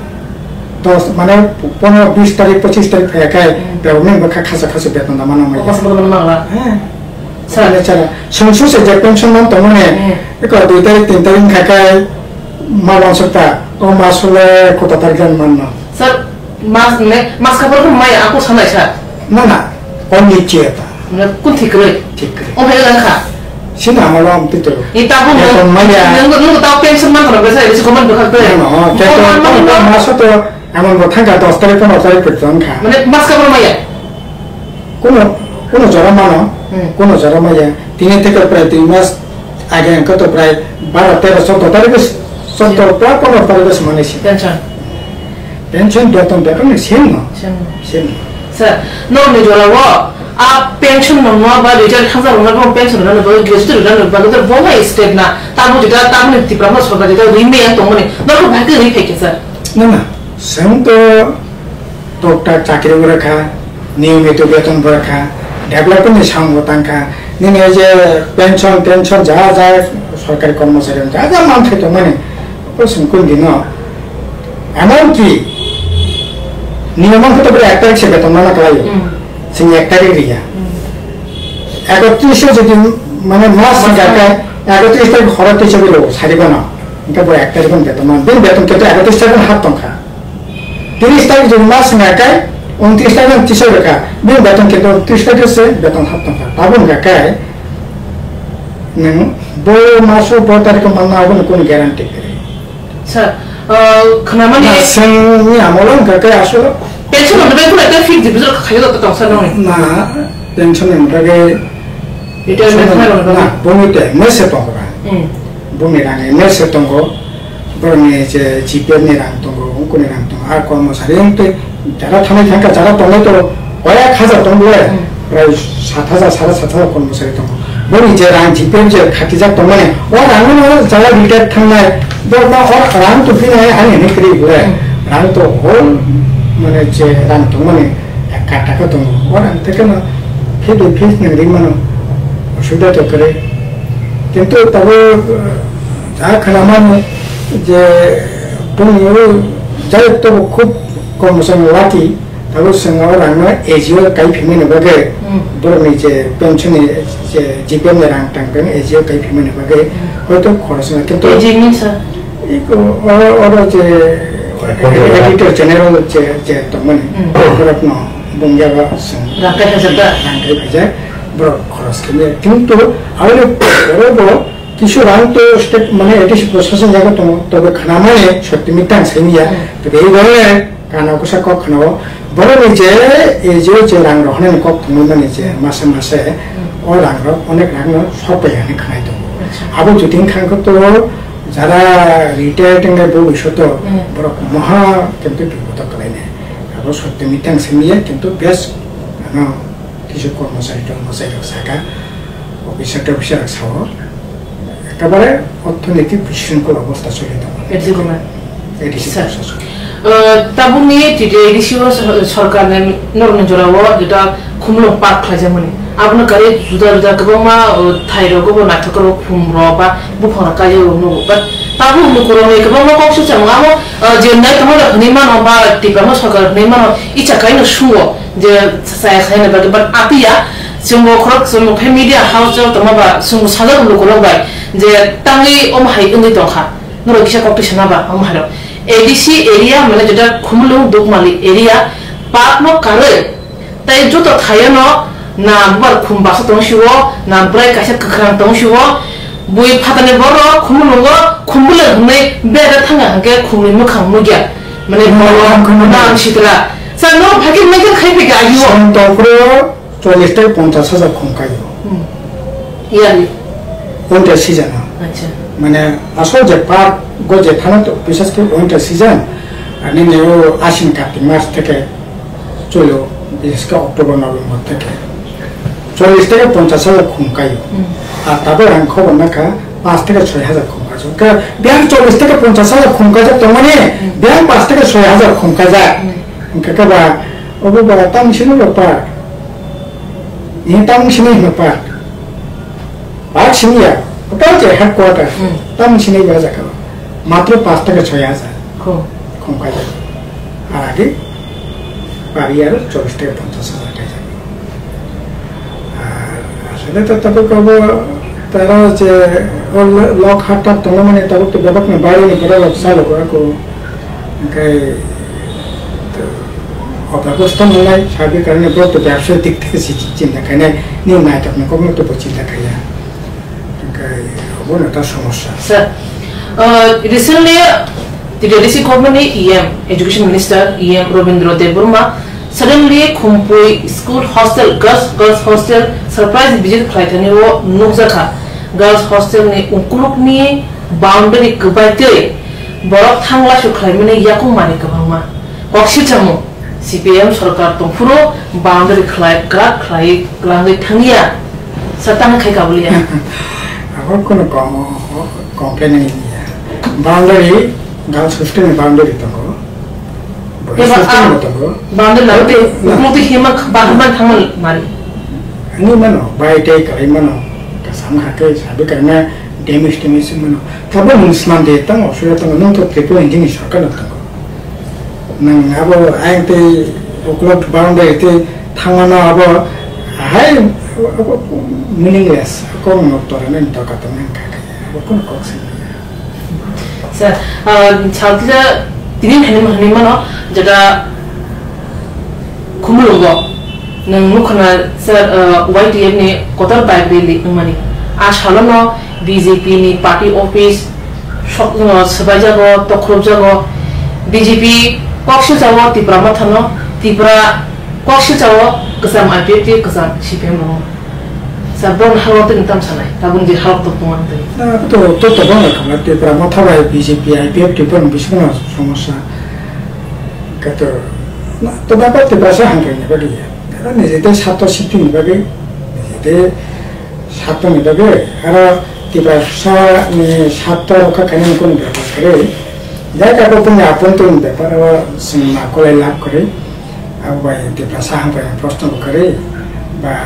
dos, mane, pondro, bis tarik, pochis tarik phaiya khai, Hmm. bebak nang bwkha khasa khasa beton da mano maya. Khasa beton mano maya. He. Sir. Chale, chale. Sung sung se je pension man tongmani, Hmm. eko dui tarik, tin tarik khai khai ma wansuk ta, o ma sule kota tarik gan manno. Sir, mas ne, mas kapor ko maya aku sanai sir. Na, na, o niche ta. Mane kun thik kwrwi? Thik kwrwi. O hai lang kha? Sini amalo am tito. Ni tabuk Beton nwng, maya. Nwng, nwng tabuk pension man khorok besa, besi comment bwkhak twi. No, no, O keto, man, man, kono, man. Maso to, amon bo thangka dos tarik, pondro tarik pwrwng kha. Mane mas kapor maya? Kuno, kuno jora mano, Hmm. kuno jora maya. Tini theke prai dui mas age ang koto prai baro, tero, choddo tarik bes, choddo, Sure. prai pondro tarik bes mane si. Pension. Pension beton, beton ni same no. Same no. Same no. Sir, no ni jora wo A pension no ma ba retire thangsa rok no pension rok no ba gratuity rok no ba gratuity bo ma state na tamo jeta tamo ni Tipra ma sorkar jeta ri me yang tongmani norok bhai ke ri phai kesa. Na na, seng to tokta chakri bo rakha, niyomito beton bo rakha, development ni samung bo tangkha, nini je pension tension ja ja sorkari kormochari ja ja manthai tongmani, bo seng kun dino. Emonki niyom wngkha to bwrwi ek tarik se beton mana kwlaio. Hmm. Chwng ek tarik riya. Hmm. Ekotris o jodi mane mas Mas hingkha khe ekotris tarik horo twi chogwi rwo sari bono. Hingkhe bo ek tarik on beton man. Bini beton khe to ekotris tarik on hap tongkha. Tris tarik jodi mas hingkha khe untris tarik on twi chogwi kha. Bini beton khe to tris tarik se beton hap tongkha. Tabuk hingkha khe nwng bo maso bo tarik o manna aboni kunu guarantee kwrwi. Sir, uh, khwnamani Na, sengni amolo wngkha khe aswk pension rokni bai khuna tei fixed deposit khayo to tongsa nangni. Na, pension ni bagwi Retirement khna rokni bagwi. Na, boni te mese tongo ba. Hmm. Boni rang mese tongo. Borokni je G P F ni rang tongo, ungkuni rang tongo. A kormosari wngtwi jara thanai thangkha, jara tongnai to, o ek hajar tong bole, Hmm. prai sat hajar, sare sat hajar kormosari tongo. Boni je rang G P F je khatijak tongmani, o rang no jara retire thangnai, borokno o rang to phinai ani hwnwi kwrwi bole. Hmm. Rang to whole, mane je rang tongmani, ek kata ka tongo. O rang teke no, khe de phis nang ring mano, osubida to kwrwi. Kintu tabo, eh, ja khana mano je boni o jai to khub kom sam lati, tabo swngo rang no A G O kai phimani bagwi, Hmm. borokni je pension ni je G P F ni rang tang tang A G O kai phimani bagwi, Hmm. hoito khorosna kintu A G means, sir? Iko, oro, oro je Correct. Editor General je, je tongmani, Hmm. borokno bungya ba sung. Rang kai phajak da? Rang kai phajak, borok khoros khe maya. Kintu, aboni oro bo kisu rang to state, mane A D C proshashan jaga tongo, tobe khana mane sotto mitang sai maya. Hmm. Tobe ei bole kana kusa kok khana o, borokni je, ei je, je rang rohornani kok tongmani je, mase mase, Hmm. o rang rok onek rang no sok pai hani khanai tongo. Acha. Abo jotoni khangkhe to, Jara retired wngkha bo bisoto Hmm. borok moha kintu bipodo kwlainai. Abo sotto mitang simiya kintu bes ano kisu kormosari tormosari rok saka, officer tofficer rok sao. Ekabare orthonoitik bisringkhol obostha choli tongo. A D C government. A D C Sir. Proshashan. Uh, tabukni T T A D C o sor-, sorkarni norokni jorao jeta khumulwng park khlaijakmani. Abono kari juda juda kwbangma, uh, thairok, obo naithok rok, khum rok ba buphang rok kaijak rok nugo. But tabuk lukurokni kwbangma kok sujak amo, uh, je naithok rok hwnwi mano ba Tiprasa sorkar hwnwi mano, icha kaino sungo je chaya khlaina bagwi, but apiya chwngbo khorok chwngbo khe media house o tongma ba chwngbo sajak lukurok bai je tangwi omo hai wngwi tongkha. Norok kisa kok twi sana ba, omo hai rok. A D C area, mane jeta Khumulwng Dukmali area, park no karwi. Tai joto thaio no na bubar khum basa tong siwo, na bwrai kaisa kwkhwrang tong siwo. Bui phatani borok Khumulwngo Khumulwng hwnwi bera thanga hwnkhe khumni mwkhang nukya. Mane Khumulwng borok khumulwng. Nang sitra. Sa no phakhe mekhe khai phikha ayo. Santokro. Chollish tei ponchash hajar khum kaio. Hmm. Yearly? Winter season o. Acha. Mane asol je park go je thana to, bises khe winter season, ani neo Asin Kartik mas theke cholo, bises khe October November theke chollish tei ponchash hajar khum kaio. Hmm. Ar tabuk ang khobor nakha, paanch theke soi hajar khum kaijak. Ka, biyang chollish theke ponchash hajar khum kaijak tongmani, Hmm. biyang paanch theke soi hajar khum kaijak. Hmm. Hwnkhe khe ba, obo ba tamo sini ba park. Ni tamo sini ba park. Park sini ya, hotel je headquarter. Hmm. Tamo sini ba jaka. Matro paanch theke soi hajar. Khum. Khum kaijak. Ar age, pari aro chollish theke ponchash hajar kaijak. Ar asole to tabuk abo tara je o lo-, lok hat tak tongmani tabuk to bebak ni baire ni borok rok salo ko ako. Hingke to obebostha manai sabi karone borok to byabsa dik theke si chinta khainai, ni naitok ni kokno to bo chinta khaiya. Hingke obono ta somosya. Sir, uh, recently, the T D C government ni E M, Education Minister E M Rabindra Debbarma, suddenly Khumpui School Hostel, Girls, Girls Hostel surprise visit khlai thani o nukjakha. Girls Hostel ni ungkuluk ni boundary kwbai twi borok thang laisuk khlaimani yakung mani kwbangma. Kok sitamo. C P I M sorkar tongphuru boundary khlai, kwrak khlai, kwlangwi thangya. Sa tang khai kabulia. Abo kono com-, complain ni ya. Boundary, girls hostel ni boundary tongo. Boys Eba, hostel ah, ni tongo. Boundary lalu te, na. Hukumu tu hima, bahman thangal mari. Ni mano, bai tei kalai mano. Kasam hakai, sabi karna, damage, damage mano. Tabo mung sman de tang, osuya tang, nung to triple engine ni sorkar no tongo. Nang abo ayang tei ukulok boundary tei thangmano abo hai abo meaningless, kok no torani dorkar tongnai wngkha khe abo kono kok se manya. Sir, ah, saltila tini thani hwnwi mano jeta Khumulwngo nwng nukha na sir, ah, Y T F ni kotor bike rally wngmani. A salono B J P ni party office Sok, uh, swbaijago, tokhorokjago. B J P kok silchao Tipra Mothano, Tipra kok silchao kwcham I P F T, kwcham C P M rok. Sa bron halok tini tam sanai, tabun di halok tok tongma twi. Na, to, to, to bang khamla Tipra Motha bai B J P, I P F T bron bisingo somosya. Kato, na, to baba Tipra sa hangkhe ni bagi ya. Kato ni jete sato siti ni bagi, ni jete Satoni bagwi aro Tiprasa ni sato rokha khainani kunu bepar kwrwi. Jai kabo bini apuntuni bepar o chwng nakolai lab kwrwi. Abo bai Tiprasa hamkrai proshno bo kwrwi ba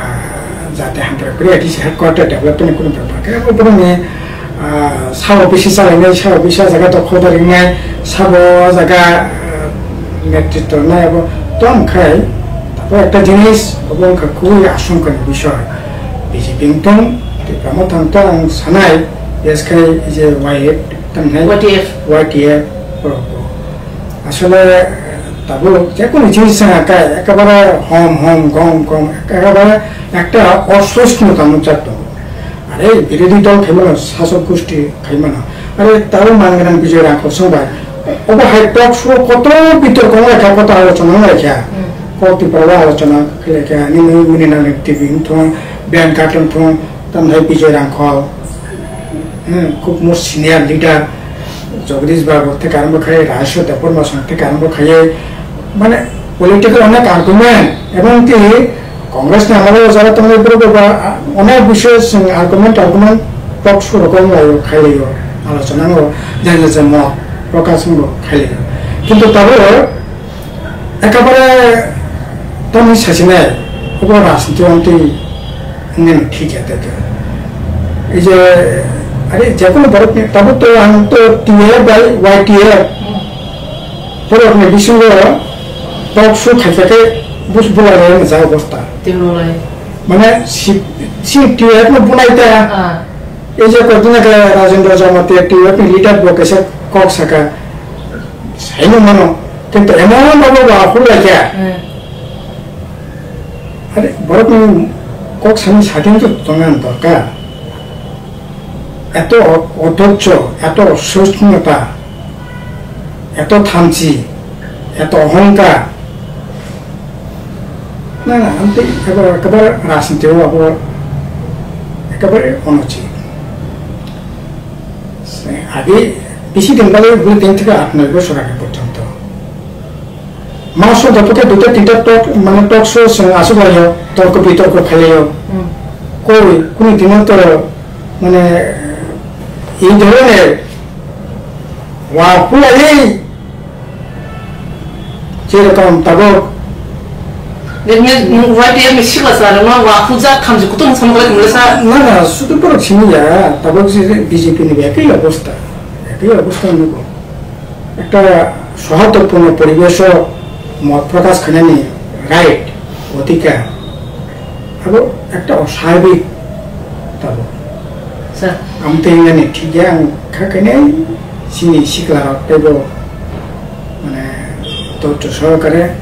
jati hamkrai kwrwi, ati se headquarter development ni kunu bepar khe abo bini, ah, sabo bisi chalainai, sabo bisi o jaga dokhol da ringnai, sabo o jaga, ah, netritto rinai abo tong khai. Tapo ekta jinis obo wngkha khubui ashongkani bisoi. B J P wngthung, Tipra Motha wngthung, ang sanai, bes khai je Y F tamhinai Y T F. Y T F borok bo. Asole tabuk jekunu jinis wngkha kai, ekebare hom hom, gom gom, ekebare ekta oswosthinota nukjak tongo. Are birodhi dol khaimano, sasok gosti khaimano. Are tabuk man gwnang Bijoy Rangkhol song bai. Obo hai talk show koto bitorko wnglaikha, koto alochona wnglaikha. Hmm. Kok Tipra o alochona khailai kha, nini, nini nang T V wngthung, Ben Carton wngthung, tamthai Bijoy Rangkhol, hmm, khub most senior leader, Jagadish Babu tei karangbo khai, Rahasya Debbarma song tei karangbo khai, mane political onek argument, ebong tei Congress ni amolo jara tongnai borok ba, onek bishoy chwng argument, argument, talk show rok wnglaio, khailaio, alochona wngbo, jai jai jai mot, Prakash wngbo khailaio. Kintu tabuk, Ekabare tamni sasinai, obo rajniti o twi wngmani thik ya tei tei. Ei je, are, jekunu borokni, tabuk to ang to T A bai Y T A borokni bisingo talk show khaikha khe bus bulai rw ja obostha. Tei bulai. Mane si, si T A no bunai ta. Ah. Ei je kordina khe Rajendra Jamatia T A ni leader bo kaisa kok saka. Saino mano, kintu emon babo ba aphuru laikha. Hmm. Are, borokni kok sani satin to tongna dorkar. Eto o-, odhojjo, eto ososnota, eto thamchi, eto ohongkar. Na, na, amtwi abo ekebare rajniti o abo ekebare onuchit. Age bisi din bagwi bwlwi tin theke aat noi bosor age porjonto. Maso dophoke duita tinta talk, mane talk show chwng aswk laio, torko bitorko khailaio. Hmm. Koi, kuni dino to, mane, ei dhoroner wa hulaiwi Jerokom tabuk. Nini, nini Y T F ni sikla sa rwma wa puja khamji kutung samkrai kumle sa. Na, na, sudu borok simi ya, tabuk je B J P ni ekhi obostha. Ekhi obostha nugo. Ekta sohato puno poribesh o mot prakash khainani right, odhikar. Abo ekta osabik tabuk. Sir. Amtwi hinani thik ya, ang kha khainai chini sikla rok teibo mane dhoirjo sohokare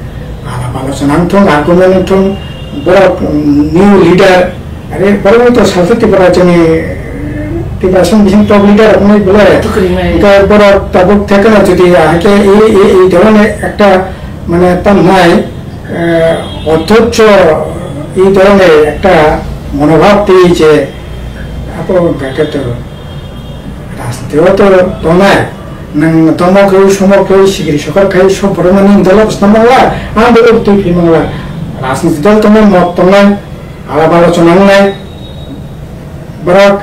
alap alochona wngthung, argument wngthung, borok, mm, new leader, are borok to salsa Tripura chini Tripura song bising top leader rok wngnai bole. Tukri wngnai. Hingke borok tabuk thekno jodi ahai khe e, e, e, dhoroner ekta mane tamnai, eh, odhojjo, ei dhoroner ekta monobhab twi je abo hingkha khe to rajniti o to tongnai, Nwng tomo khe, somo khe, sikiri sokor khai, sob borok no nini dolo bwsna mangla, ang dolo twi phi mangla. Rajniti dol tongnai, mot tongnai, alap alochona wngnai. Borok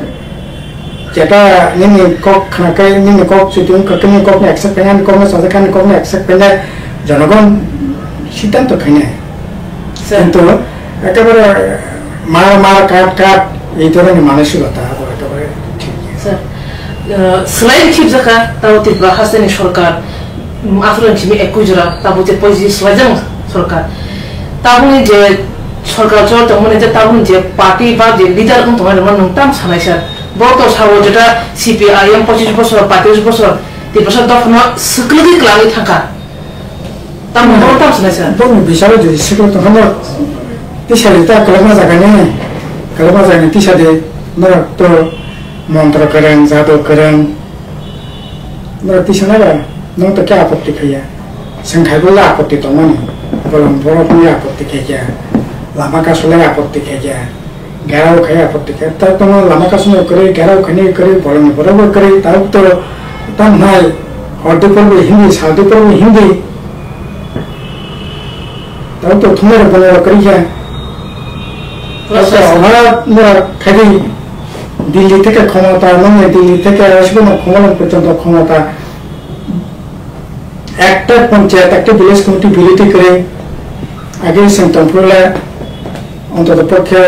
jeta nini kok khna khe, nini kok chwtwi wngkha khe, nini kok ni accept khainai, ani kok no chajak khe, ani kok ni accept khainai, jonogon siddhanto khainai. Sir. Kintu ekebare mar mar kat kat ei dhoroner manusikota abo ekebare thik ya. Sir, uh, swlai khibjakha tabo Tripura hasteni sorkar, um, aswk simi ekui jora tabo je poisi swlaijak sorkar. Taboni je sorkar chol tongmani je taboni je party ba je leader wng tongmani rokno nwng tam sanai sir. Bo to sao jeta C P I M pochis bosor, patrish bosor, Tiprasa dophano swklwgwi kwlangwi thangkha. Tamo bo tam sanai sir. Boni bisalo je sikla tongkha no tisa de ta kwlwkma jaga ni, kwlwkma jaga ni tisa de norok to montro kwrwng, jado kwrwng, norok tisa nai ba, nwng to khe apotti khaiya. Chwng khai bo le apotti tongmani, bolong borok ni apotti khaikya, lama kasu le apotti khaikya. Gerao khai apotti khe, ta tamo lama kasumao kwrwi, gerao khainai kwrwi, bolongni borokbo kwrwi, tabuk to tam hai, hordi porbo hindi, saldi porbo hindi. Tabuk to thumnairok bono kwrwi khe. Tabuk to oha mura khaidi Delhi theke khomota, nongni Delhi theke asukno khomolong porjonto khomota. Ekta panchayat, ekta village committee bilothi kwrwi, age chwng tongphuru le, ontotopokhe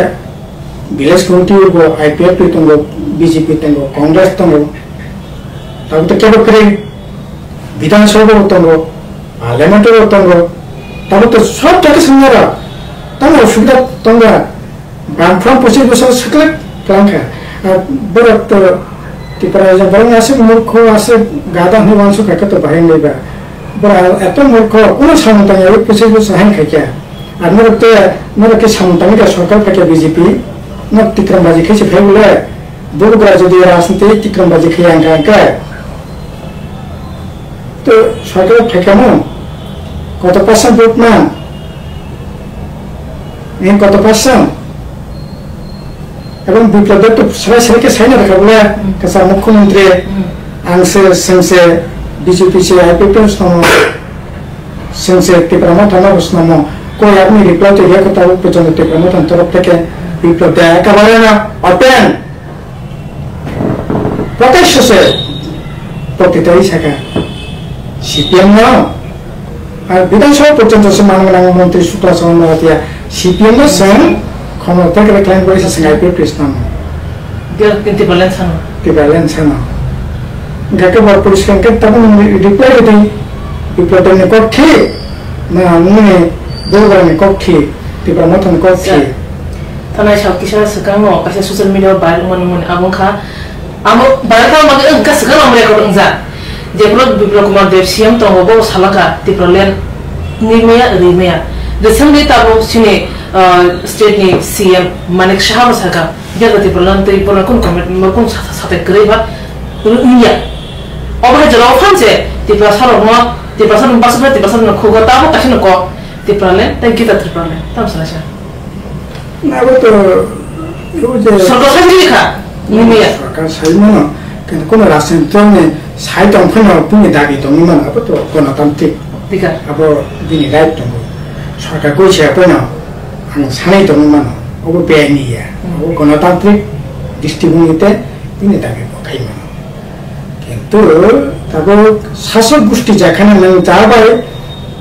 village committee bo I P F T tongo, B J P tongo, Congress tongo, tabuk to kebo kwrwi, Bidhan Sabha bo tongo, Parliament bo tongo, tabuk to sob jati swngnaro, tamo osubida tongba, Bangphang pochis bosor swklwk twlang kha. Ar borok to Tipra rajak borok aswk murkho, aswk gada hwnwi uansuk kha khe to bahai wngnai ba. Borok eto murkho, kuno samung tangya, pochis bosor haino khaikya. Ar norok te, norok khe samung tangwi kha sorkar phaikya B J P, norok tikram baji khe se phai bole. Bubagra jodi rajniti tikram baji khe yang kha hwnkhe, to sorkar phaikha no, koto percent vote nang? Ni koto percent? Ebong Biplab Deb to sarai sarai khe saina rwkha bole, kwcham mukhyamantri, ang se, chwng se B J P se I P F T no swnamo, chwng se Tipra Motha no swnamo, koi yakni reply to yakho tabuk porjonto Tipra Motha ni torof theke Biplab Deb ekebare no open. Protest se, protest sakha C P M no, ar Bidhan Sabha porjonto se manwi nang montri Sukla Chandra Noatia, C P M no chwng khomor tekre khlaini bagwi se chwng I P F T swnamo. Tipraland sano. Tipraland sano. Hwnkhe khe bo poriskar khe tabuk reply rwdi, Biplab Deb ni kok thik, na nini Bubagra ni kok thik, Tipra Motha ni kok thik. Thanai sak kisa swkango kaisa social media o viral wngmani wngmani abo wngkha, amo viral kha wngkha swkang amo record wngjak. Jephuru Biplab Kumar Deb C M tongo, bo salaka Tipraland nwi maya, rwi maya. Recently tabuk chini, ah, state ni C M Manik Saha bo saka, biya Tipraland tei Tipraland kun comment, kun sa-, sa-, satai kwrwi ba wngya. Obo hai jora o phan se Tiprasa rokno, Tiprasa rok bwswk bai Tiprasa rokno khugo, tabuk kaisa no kok Tipraland tei Greater Tipraland. Tamo sana sa. Abo to, abo je sorkar sai rikha, nini ya. Sorkar sai mano, kintu kono rajniti ni sai tong phano bini dabi tongwi mano, abo to gonotantrik. Dikar. Abo bini right tongo. Sorkar goi se phano ang sanai tongwi mano, abo bini ya. Hmm. Abo gonotantrik dristigoni te bini dabi bo khai mano. Kintu tabuk sasok gusti jakhana nwng cha bai,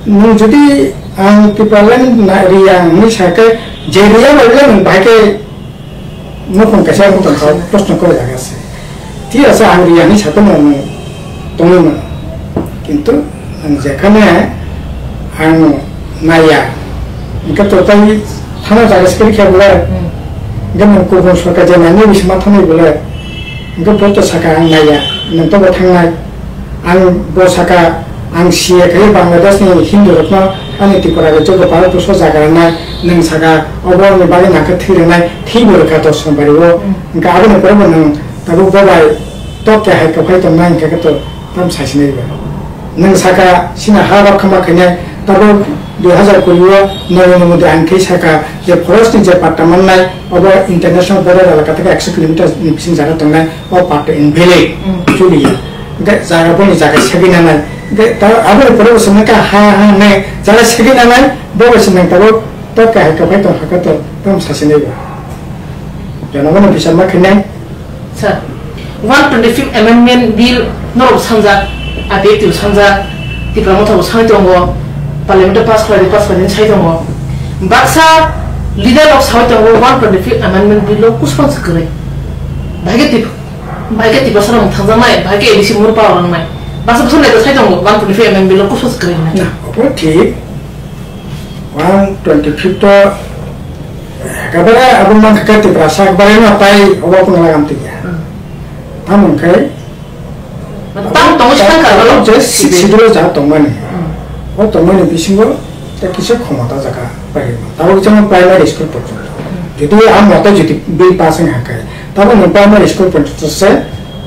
nwng jodi ang Tipraland na riya hwnwi sakhe, je riya bai le nwng bahai khe nukhung kaisa wng tongkha, proshno kok jaga se. Thik ase, ang riya hwnwi sakhe nwng tongwi mano. Kintu nwng jekhane ang naiya, hwnkhe to tei thana jaga se khe bole, hwnkhe nwng kubun sorkar je nangni bisingma thanai bole, hwnkhe bo to saka ang naiya, nwng to bo thangnai. Ang bo saka, ang C A khai Bangladesh ni Hindu rokno ani Tripura rajyo go Bharat borso jaga rwnai, nwng saka obo ni bagwi nangkhe thwi rwnai, thwi bo rwkha to Sombario o, hwnkhe aboni pore bo nwng tabuk bo bai tok khe hai kwphai tongnai hwnkhe khe to tam saisinai ba. Nwng saka sina ha rok khama khainai, tabuk dui hazar kuri o Narendra Modi ain khai saka je forest ni je patta mannai, obo international border elaka theke ekso kilometer ni bising jaga tongnai, o patta invalid, chuliya. Hwnkhe jaga boni jaga segwi nanai. Hwnkhe ta aboni pore bo swngna kha ha ha ne jaga segwi nanai, bo bo swngna tabuk to kahai kaphai tong hakhe to tamo sasinai bo. Jonogono bisar ma khainai. Sir, one twenty-fifth Amendment Bill norok sanjak, A P F T bo sanjak, Tipra Motha bo sanwi tongo, Parliament o pass khlai di, pass khlai di sai tongo. Baksa leader rok sawi tongo, one twenty-fifth Amendment Bill o kuspang se kwrwi. Bahai khe Tip-, bahai khe Tiprasa rok thangjaknai, bahai khe A D C mur power wngnai. Baksa bwswk naitha sai tongo, one twenty-fifth Amendment Bill o kuspang se kwrwi hwnwi. Na, obo thik. One twenty-fifth o ekebare abo mankha khe Tiprasa ekbare no tai obo phano lagam twi ya. Hmm. Tamo hwnkhe Tamo tongo swkang kha, abo je sixth schedule o ja tongmani. Hmm. O tongmani bisingo ta kisa khomota jaga pai ma. Tabuk jemon primary school porjonto. Hmm. Jodi a mote jodi bill pass wng hakhe, tabuk nwng primary school porjonto se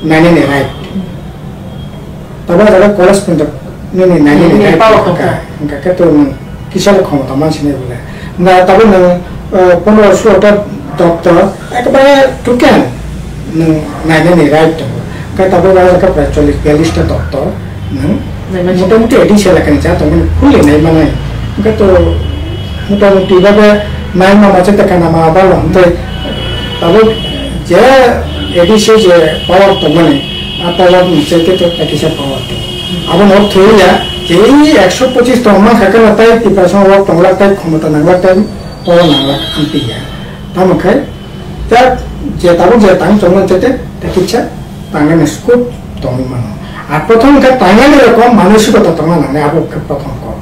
nainani right. Tabuk jaga college porjonto nini nainani Nini right power hwnkha, tongkha. Hwnkha khe to nwng kisa le khomota mansinai bole. Na tabuk nwng, eh, pondro sulo ta doctor ekbare tuken nwng nainani right tongo. Hwnkhe tabuk o jaga prai chollish biyallish ta doctor nwng Naimani. Motamuti A D C elakani cha tongmani fully naimanai. Hwnkhe to motamuti babe naima macha ta kana ma balo hwnkhe tabuk je A D C je power tongmani, a power ni che te to ta kisa power tongo. Abo no thwiya je ei ekso pochis tong mankha kana tai Tiprasa o tongla tai khomota nangla tai power nangla ampiya. Tamo khai ta je tabuk je tang chongmani che te ta kisa tangnani scope tongwi mano. Ar prothom khe tangnani rokom manosikota tongna nangnai, abo khe prothom kok.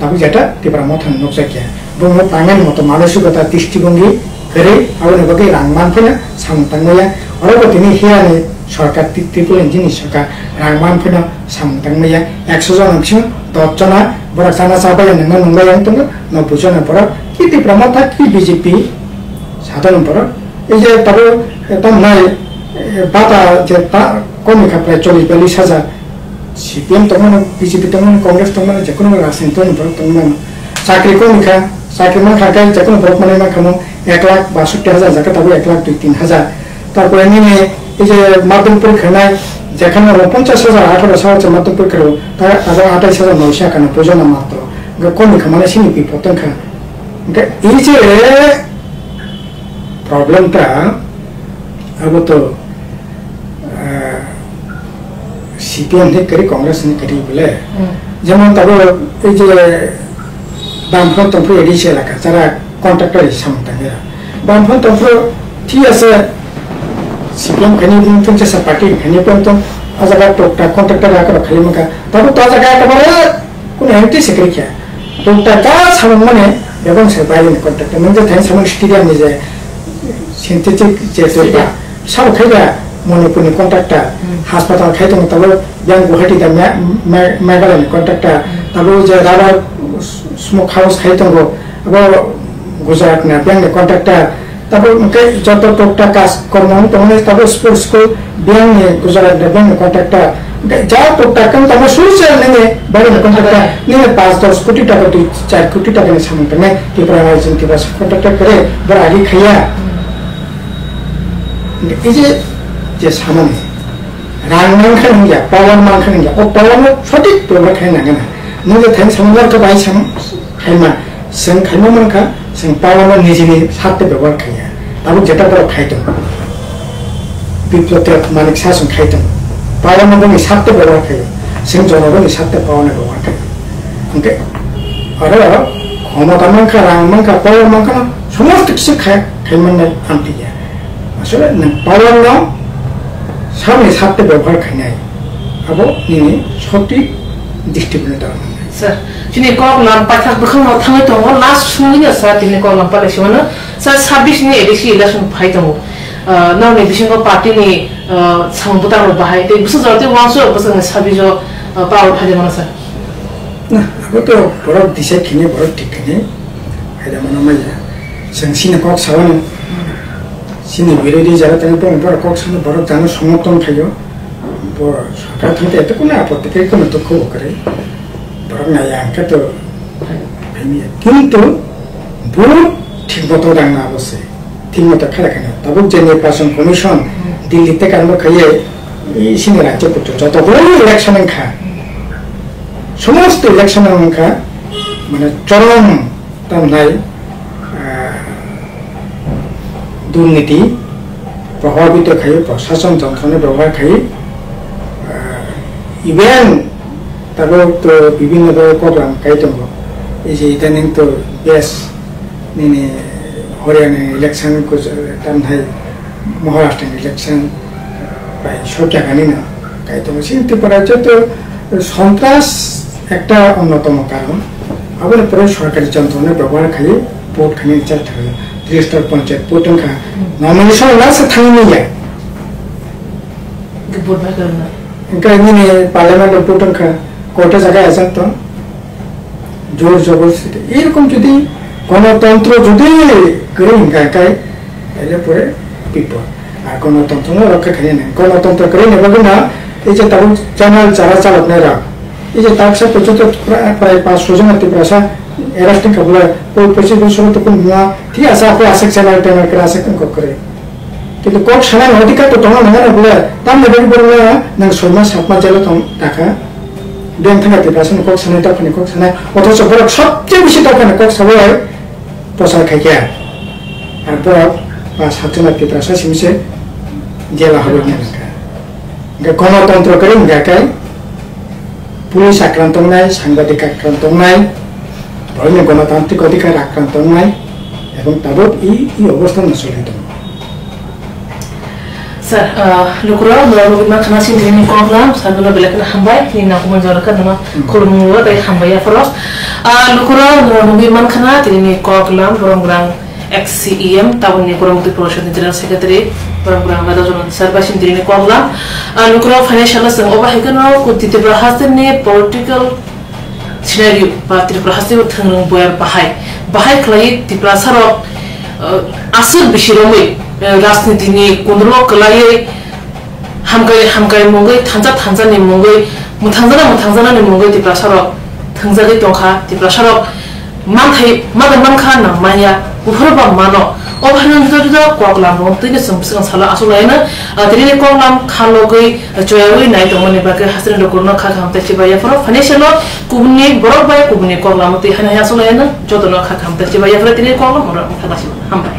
Tabuk jeta Tipra Mothani nukjakya. Bumung tangnani moto manosikota, distibongi kwrwi, aboni bagwi rang manphano samung tangmaya. Oro bo tini hiyani sorkar, Tri-, Triple Engine ni sorkar rang manphano samung tangmaya. Ekso jona bisingo dos jona borok chana chabaiya nungma nungbai yang tongo, nobbo jona borok ki Tipra Motha ki B J P sadhana borok. Ei je tabuk, eh, tamnai, eh, bata je ta komikha prai chollish biyallish hajar. C P M tongmano, B J P tongmano, Congress tongmano, jekono rajniti ni borok tongmano. Chakri komikha, chakri mankha khe jekono borok manwi mankha mo ek lakh basotti hajar, jaka tabuk ek lakh dui tin hajar. Tarpore nini ei je madhyamik porikha nai, jekhano ponchash hajar, atharo sa hajar madhyamik porikha rw, ta abo atais hajar noisha kana bujana matro. Hwnkhe komikha mane sini bipod wngkha. Hwnkhe ei je problem ta abo to, ah, C P M ni kwrwi, Congress ni kwrwi bole. Hmm. Jemon tabuk ei je Bamfront tongphuru A D C elaka, jara contractor ni samung tangya. Bamfront tongphuru thik ase, C P M khaini tongsa party khaini tong tong, a jaga tokta contractor rok khaini mankha. Tabuk to a jaga ekebare Kunu M T se kwrwi kha. Tokta ta samung mane bebak se baireni contractor. Nung je thani samung stadium ni je synthetic je tokta. Stadium. Sabo khai da Manipur ni contractor. Hmm. Hospital khai tongo tabuk yang Guwahati da Me-, Me-, Meghalaya ni contractor. Hmm. Tabuk je rubber smoke house khai tongo. Abo Gujarat na biyang ni contractor. Tabuk hwnkhe joto tokta kaj kormo wng tongmani tabuk school school biyangni Gujarat ni biyangni contractor. Hwnkhe ja tokta khe tamo suri se nini bari ni contractor nini panch dos koti taka twi char koti taka ni samung tangnai Tripura rajya ni Tiprasa contractor kwrwi bora agi khaiya. Hwnkhe ei je je samani rang mankha nungya, power mankha nungya, o power no sothik bebohar khaina nangana. Nung je thani samung khe bai samung khaima. Chwng khaima mankha, chwng power no nijini sarte bebohar khaiya. Tabuk jeta borok khai tongo. Biplab Deb Manik Saha chwng khai tongo. Power no bini sarte bebohar khaiya. Chwng jonogoni sarte power no bebohar khaiya. Hwnkhe oro khomota mankha, rang mankha, power mankha no somosto kisa khai, khai mannai amtwi ya. Asole nwng power no saboni sarte bebohar khainai. Abo nini soti district ni dal manai. Sir, chini kok lam paithak bwkhang no thangwi tongo, last sungwi no sir, chini kok lam palai simano. Sir, sabbish ni A D C election phai tongo. Ah, nokni bisingo party ni, ah, samung bwtang rok bahai tei bwswk jora tei wansuk bwswk ni sabbish o, ah, power phai mano sir. Na, abo to borok decide khini, borok thik khini. Haida mano maya. Chwng sini kok sawan. Sini birodhi jara tani borok, borok kok sano borok jano somorthon khayo. Bo sorkar thangte eto kono apotti khe kono dukho bo kwrwi. Borok naya hwnkhe to phaimya. Kintu bo thik moto dang na abo se. Thik moto khala khana. Tabuk je Nirbasan Commission Delhi te karmo khaiye Sini rajyo kutu joto horo election wngkha, somosto election wngkha, mane chorom tamnai, ah, durniti probhabito khai, prosason jontrona bebohar khai, ah, even tabuk to bibhinno dol program kai tongo. Ei je idaning to bes nini Haryana election kuch tamthai Maharashtra election bai sok jaga nino kai tongo. Sini Tripura joto sontras ekta onnotomo karon. Aboni pore sorkari jontrona bebohar khai vote khani char thai register panchayat vote wngkha nomination last thangni ya. Vote bai karna. Engka nini parliament vote wngkha kota jaga ajak to. Jor jobor site. Erokom jodi gonotontro jodi kwrwi hingka kai, taile pore bipod. Ar gonotontro no rokha khaina nang. Gonotontro kwrwi ni bagwi no, ei je tabuk channel chara chaloknai rok. Ei je taksa porjonto pra-, prai panch soi jon Tiprasa arrest wngkha bole, koi pochis bosor tukun hwnma, thik ase, apre aswk channel tenal kwrwi aswk wngkha kwrwi. Kintu kok sanani odhikar to tongo nang ani bole, tamni bagwi borok no nang soi mas sat mas jelo tong taka. Beng thangka Tiprasa ni kok sanai, dophani kok sanai, othocho borok sobcheye bisi dophani kok sawi prochar khaikha. Ar borok pas sat jona Tiprasa simi se jela habwi nangkha. Hingke gonotontro kwrwi hingka khe police akrant tongnai, sangbadik akrant tongnai, borokni gonotantrik odhikar akrant tongnai, ebong tabuk i, i obostha no choli tongo. Sir, ah, lukurok, norok nugwi mankha na sini tini koklam, sir, nono belai kheno hambai, nini nangkukmani jora khe nono khulumung tei hambai yapharo. Ah, lukurok, norok nugwi mankha na tini koklam, borok rang Ex C E M, tabukni Boromotwi Porishadni General Secretary, Boromgrang Radha Jonan Sir bai sindiri ni koklam. Ah, lukurok financial no chwng obo hai kheno kuti Tripura hasteni political scenario ba Tripura hasteni thwngrwng boyar bahai. Bahai khlai Tiprasa rok, ah, aswk bisi romwi, eh, rajniti ni kundro kwlaiwi, hamkai hamkai mungwi, thansa thansani mungwi, mwthangjana mwthangjanani mungwi Tiprasa rok thwngjagwi tongkha, Tiprasa rok manthai mada mankha nang manya, buphuru ba mano. O haino juda juda koklam rok twi no chwng bwswk salo aswk laino, ah, tini koklam khalogwi, ah, choyawi nai tongmani bagwi hasteni lukurokno kha kaham tei chibai yapharo, financial o kubuni borok bai kubuni koklam twi haino hai aswk laino jotono kha kaham tei chibai yapharo tini koklam oro wngkha basi hambai.